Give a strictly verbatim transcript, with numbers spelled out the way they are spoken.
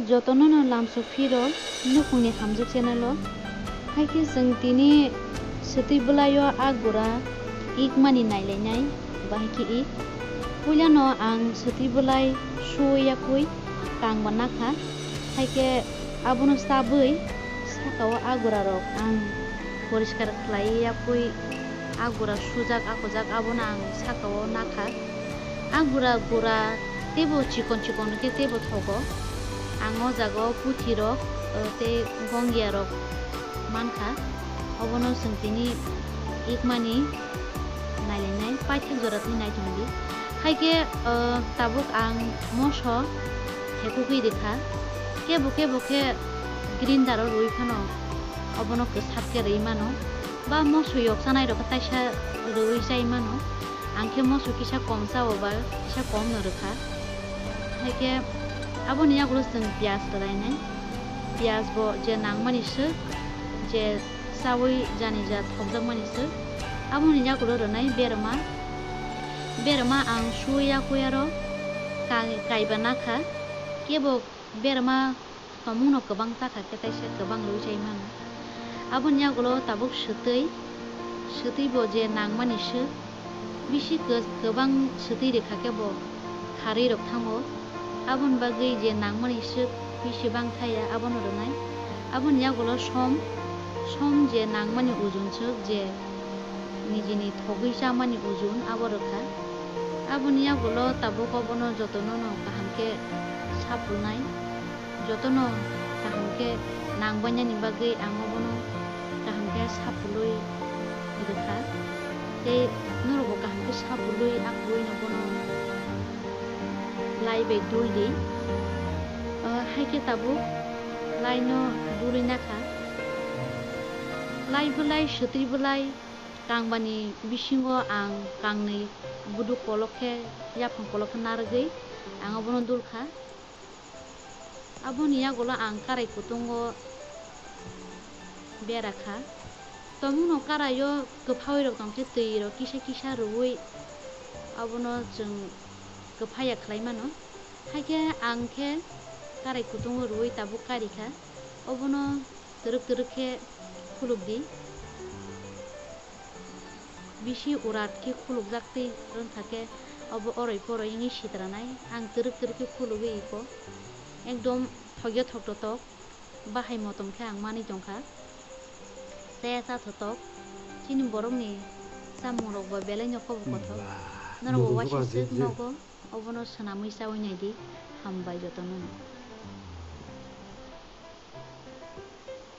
Jotono no lamsok phiro nukhungni hamjwk channel o. Haikhe chwng tini swtwi bwlaio a gura ikmani nailainai, bahai khe ik. Puilano ang swtwi bwlai suwi yakwi kangba nakha. Haikhe abono chabwi sakao a gurarok ang poriskar khlai yakwi a gura sujak akojak abono ang sakao nakha. A gura gura teibo chikon chikon khe teibo thogo. Ang o jaga o puthi rok, o, tei gongya rok mankha. Obono chwng tini ikmani nailainai paithak jora twi naithokdi. Haikhe, o, tabuk ang moso hekugwi rikha. Kebo kebo khe grinder o rwi phano obono kwsap khe rwi mano. Ba moso yoksanai rok khe taisa rwi chai mano. Ang khe moso kisa kom chao ba kisa kom no rwkha. Haikhe aboni yagulo chwng piyaj rwlainai. Piyaj bo je nangmani swk, je chaui janija thokjakmani swk. Aboni yagulo rwnai berma. Berma ang suya kuyaro kai-, kaiba nakha. Kebo berma tomungno kwbang chakha khe taisa kwbang rwi chai mano. Aboni yagulo tabuk swtwi, swtwi bo je nangmani swk, bisi kw-, kwbang swtwi rwkha khe bo kharwi rok thango. Aboni bagwi je nangmani swk bisi bang thaya abono rwnai. Aboni yagulo som, som je nangmani ujun swk je nijini thogwi chamani ujun abo rwkha. Aboni yagulo tabuk obono jotono no kaham khe sapulnai. Jotono kaham khe nangbainani bagwi ang obono kaham khe sapului rwkha. Tei norokbo kaham khe sapului akwui no bono lai bai dul di. Ah, haikhe tabuk lai no dului nakha. Lai bwlai, swtwi bwlai kangbani bisingo ang kangnwi buduk kolok khe, yaphang kolok khe narwgwi ang obono dulkha. Aboni yagulo ang karai kutungo bera kha. Tomungno karaio kwphaui rok tong khe twi rok kisa kisa rwui abono chwng kwphaiya khlai mano. Haikhe ang khe karai kutungo rwui tabuk kari kha. Obono twrwk twrwk khe khuluk di. Bisi urat khe khulukjak tei wngkha khe obo oroi poroi wngwi sitranai. Ang twrwk twrwk khe khulugwi iko. Ekdom thokya thoktotok bahai motom khe ang manwi tongkha. Chaya chathotok. Chini borokni chamungrokbo belaino kobo kothok. Norokbo waisa swk nogo. Obono swnamwi chaui naidi. Hambai jotono no.